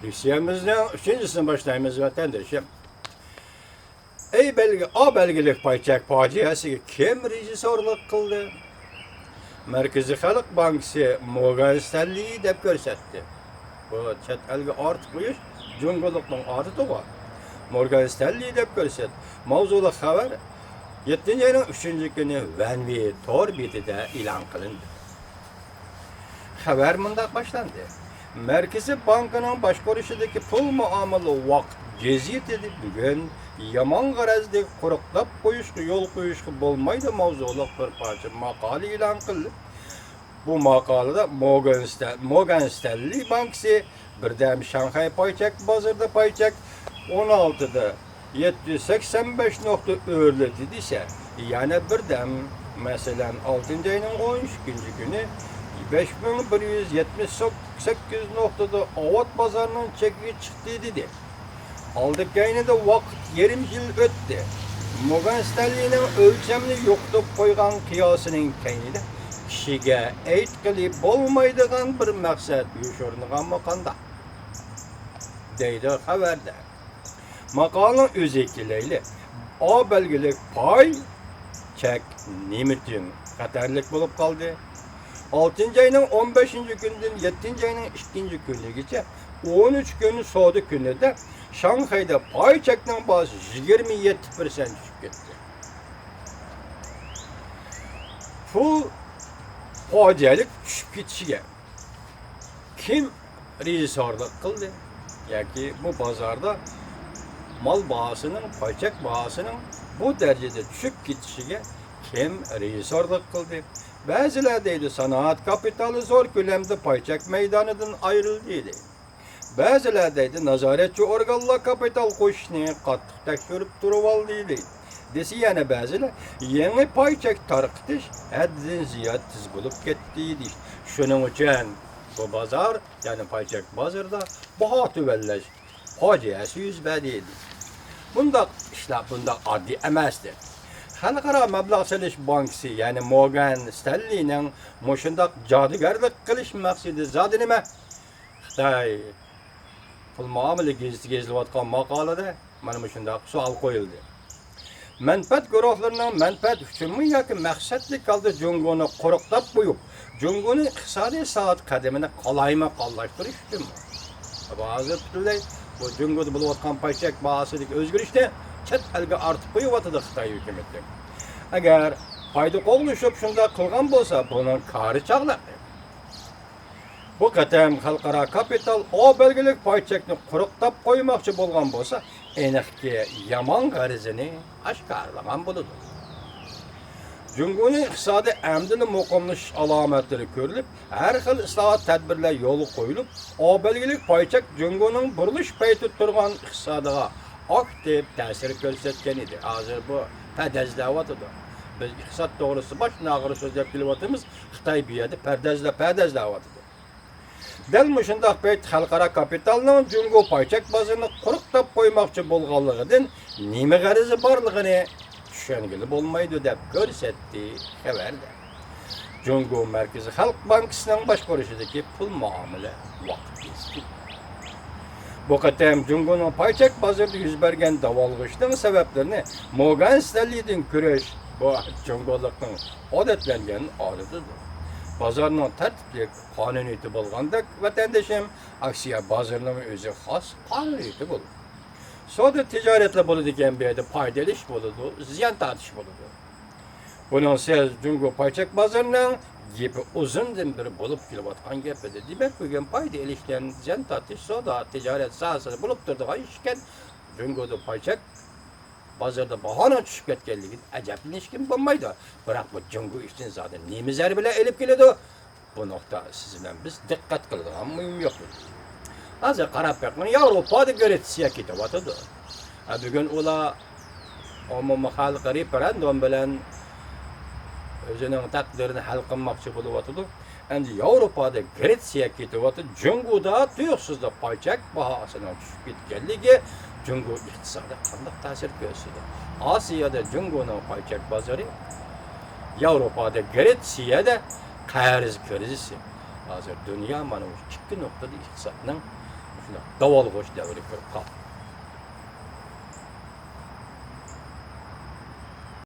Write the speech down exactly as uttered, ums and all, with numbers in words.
لېكسىيەمىزنىڭ ئۈچىنچىسىنى باشلايمىز، ۋەتەندىشىم. ئەي بەلگە-، ئا بەلگىلىك پاي چەك پاجىئەسىگە كىم رېژىسسورلۇق قىلدى؟ مەركىزىي خەلق بانكىسى مورگان ستەنلى دەپ كۆرسەتتى. بۇ چەت ئەلگە ئارتىپ قويۇش جۇڭگولۇقنىڭ ئادىتىغۇ. مورگان ستەنلى دەپ كۆرسەت. ماۋزۇلۇق خەۋەر يەتتىنچى ئاينىڭ ئۈچىنچى كۈنى ۋەنۋى تور بېتىدە ئېلان قىلىندى. خەۋەر مۇنداق باشلاندى. مەركىزىي بانكىنىڭ باشقۇرۇشىدىكى پۇل مۇئامىلە ۋاقىت گېزىتىدە بۈگۈن يامان غەرەزدىكى قۇرۇقداپ قويۇشقا يول قويۇشقا بولمايدۇ ماۋزۇلۇق بىر پارچە ماقالە ئېلان قىلدى. بۇ ماقالىدە مورگان ستەن-، مورگان ستەنلى بانكىسى بىردەم شاڭخەي پاي چەك بازىرىدا پاي چەك ئون ئالتىدا يەتتە يۈز سەكسەن بەش نۇقتا ئۆرلىدى دېسە، يەنە بىردەم، مەسىلەن، ئالتىنچى ئاينىڭ ئون ئىككىنچى كۈنى بەش مىڭ بىر يۈز يەتمىش سەككىز نۇقتىدا ئاۋات بازارنىڭ چېكىگە چىقتى دېدى. ئالدى كەينىدە ۋاقىت يېرىم يىل ئۆتتى. مورگان ستەنلىنىڭ ئۆلچەمنى يوقىتىپ قويغان قىياسىنىڭ كەينىدە كىشىگە ئېيتقىلى بولمايدىغان بىر مەقسەت يوشۇرۇنغانمۇ قانداق؟ دەيدۇ خەۋەردە. ماقالىنىڭ ئۆزىگە كېلەيلى. ئا بەلگىلىك پاي چەك نېمىتىن خەتەرلىك بولۇپ قالدى؟ ئالتىنچى ئاينىڭ ئون بەشىنچى كۈنىدىن يەتتىنچى ئاينىڭ ئىككىنچى كۈنىگىچە ئون ئۈچ كۈن سودا كۈنىدە شاڭخەيدە پاي چەكنىڭ باھاسى يىگىرمە يەتتە پىرسەنت چۈشۈپ كەتتى. پۇل پاجىئەلىك چۈشۈپ كېتىشىگە كىم رېژىسسورلۇق قىلدى؟ ياكى بۇ بازاردا مال باھاسىنىڭ، پاي چەك باھاسىنىڭ بۇ دەرىجىدە چۈشۈپ كېتىشىگە كىم رېژىسسورلۇق قىلدى؟ بەزىلەر دەيدۇ، سانائەت كاپىتالى زور كۆلەمدە پاي چەك مەيدانىدىن ئايرىلدى دەيدۇ. بەزىلەر دەيدۇ، نازارەتچى ئورگانلار كاپىتال قوشۇشنى قاتتىق تەكشۈرۈپ تۇرۇۋالدى دەيدۇ. دېسە يەنە بەزىلەر، يېڭى پاي چەك تارقىتىش ھەددىدىن زىيادە تېز بولۇپ كەتتى دەيدۇ. شۇنىڭ ئۈچۈن بۇ بازار، يەنى پاي چەك بازىرىدا باھا تۆۋەنلەش پاجىئەسى يۈز بەردى دەيدۇ. بۇنداق ئىشلار بۇنداق ئاددىي ئەمەستى. خەلقئارا مەبلەغ سېلىش بانكىسى، يەنى مورگان ستەنلىنىڭ مۇشۇنداق جادۇگەرلىك قىلىش مەقسىتى زادى نېمە؟ خىتاي پۇل مۇئامىلە گېزىتىگە يېزىلىۋاتقان ماقالىدە مانا مۇشۇنداق سوئال قويۇلدى. مەنپەئەت گۇرۇھلىرىنىڭ مەنپەئەتى ئۈچۈنمۇ ياكى مەقسەتلىك ھالدا جۇڭگونى قۇرۇقداپ قويۇپ، جۇڭگونىڭ ئىقتىسادىي ساھەدە قەدىمىنى قالايمىقانلاشتۇرۇش ئۈچۈنمۇ؟ بۇ ھازىر پۈتۈنلەي بۇ جۇڭگودا بولۇۋاتقان پاي چەك باھاسىدىكى ئۆزگىرىشنى چەت ئەلگە ئارتىپ قويۇۋاتىدۇ خىتاي ھۆكۈمىتى. ئەگەر پايدا قوغلىشىپ شۇنداق قىلغان بولسا، بۇنىڭ كارى چاغلىق. بۇ قېتىم خەلقئارا كاپىتال ئا بەلگىلىك پاي چەكنى قۇرۇقداپ قويماقچى بولغان بولسا، ئېنىقكى يامان غەرىزىنى ئاشكارىلىغان بولىدۇ. جۇڭگونىڭ ئىقتىسادى ئەمدىلا مۇقىملىشىش ئالامەتلىرى كۆرۈلۈپ، ھەر خىل ئىسلاھات تەدبىرلەر يولغا قويۇلۇپ، ئا بەلگىلىك پاي چەك جۇڭگونىڭ بۇرۇلۇش پەيتىدە تۇرغان ئىقتىسادىغا ئاكتىپ تەسىر كۆرسەتكەن ئىدى. ھازىر بۇ پەدەزلەۋاتىدۇ. بىز ئىقتىساد توغرىسىدا باشتىن ئاخىر سۆزلەپ كېلىۋاتىمىز. خىتاي بۇ يەردە پەردەزلە-، پەردەزلەۋاتىدۇ. دەل مۇشۇنداق پەيت خەلقئارا كاپىتالنىڭ جۇڭگو پاي چەك بازىرىنى قۇرۇقداپ قويماقچى بولغانلىقىدىن نېمە غەرىزى بارلىقىنى چۈشەنگىلى بولمايدۇ، دەپ كۆرسەتتى خەۋەردە. جۇڭگو مەركىزىي خەلق بانكىسىنىڭ باشقۇرۇشىدىكى پۇل مۇئامىلە ۋاقىت گېزىتى. بۇ قېتىم جۇڭگونىڭ پاي چەك بازىرىدا يۈز بەرگەن داۋالغۇشنىڭ سەۋەبلىرىنى مورگان ستەنلىدىن كۆرۈش، بۇ جۇڭگولۇقنىڭ ئادەتلەنگەن ئادىتىدۇر. بازارنىڭ تەرتىپلىك قانۇنىيىتى بولغاندەك، ۋەتەندىشىم، ئاكسىيە بازىرىنىڭمۇ ئۆزى خاس قانۇنىيىتى بولىدۇ. سودا تىجارەتلا بولىدىكەن، بۇ يەردە پايدا ئېلىش بولىدۇ، زىيان تارتىش بولىدۇ. بۇنىڭ سىز جۇڭگو پاي چەك بازىرىنىڭ گېپى ئۇزۇندىن بېرى بولۇپ كېلىۋاتقان گەپ ئىدى. دېمەك، بۈگۈن پايدا ئېلىش بىلەن زىيان تارتىش سودا تىجارەت ساھەسىدە بولۇپ تۇرىدىغان ئىش ئىكەن. جۇڭگودا پاي چەك بازىرىدا باھانىڭ چۈشۈپ كەتكەنلىكىدىن ئەجەبلىنىشكىمۇ بولمايدۇ. بىراق بۇ جۇڭگو ئۈچۈن زادى نېمە زەربىلەر ئېلىپ كېلىدۇ؟ بۇ نۇقتا سىز بىلەن بىز دىققەت قىلىدىغان مۇھىم نۇقتا. ھازىر قاراپ بېقىڭ، ياۋروپادا گرېتسىيە كېتىۋاتىدۇ. ھە، بۈگۈن ئۇلار ئومۇمىي خەلق رېفېرېندۇم بىلەن ئۆزىنىڭ تەقدىرىنى ھەل قىلماقچى بولۇۋاتىدۇ. ئەمدى ياۋروپادا گرېتسىيە كېتىۋاتىدۇ. جۇڭگودا تۇيۇقسىزلا پاي چەك باھاسىنىڭ چۈشۈپ كەتكەنلىكى جۇڭگو ئىقتىسادىغا قانداق تەسىر كۆرسىتىدۇ؟ ئاسىيادا جۇڭگونىڭ پاي چەك بازىرى، ياۋروپادا گرېتسىيەدە قەرز كىرىزىسى. ھازىر دۇنيا مانا مۇشۇ ئىككى نۇقتىدا ئىقتىسادنىڭ شۇنداق داۋالغۇش دەۋرى كىرىپ قالدى.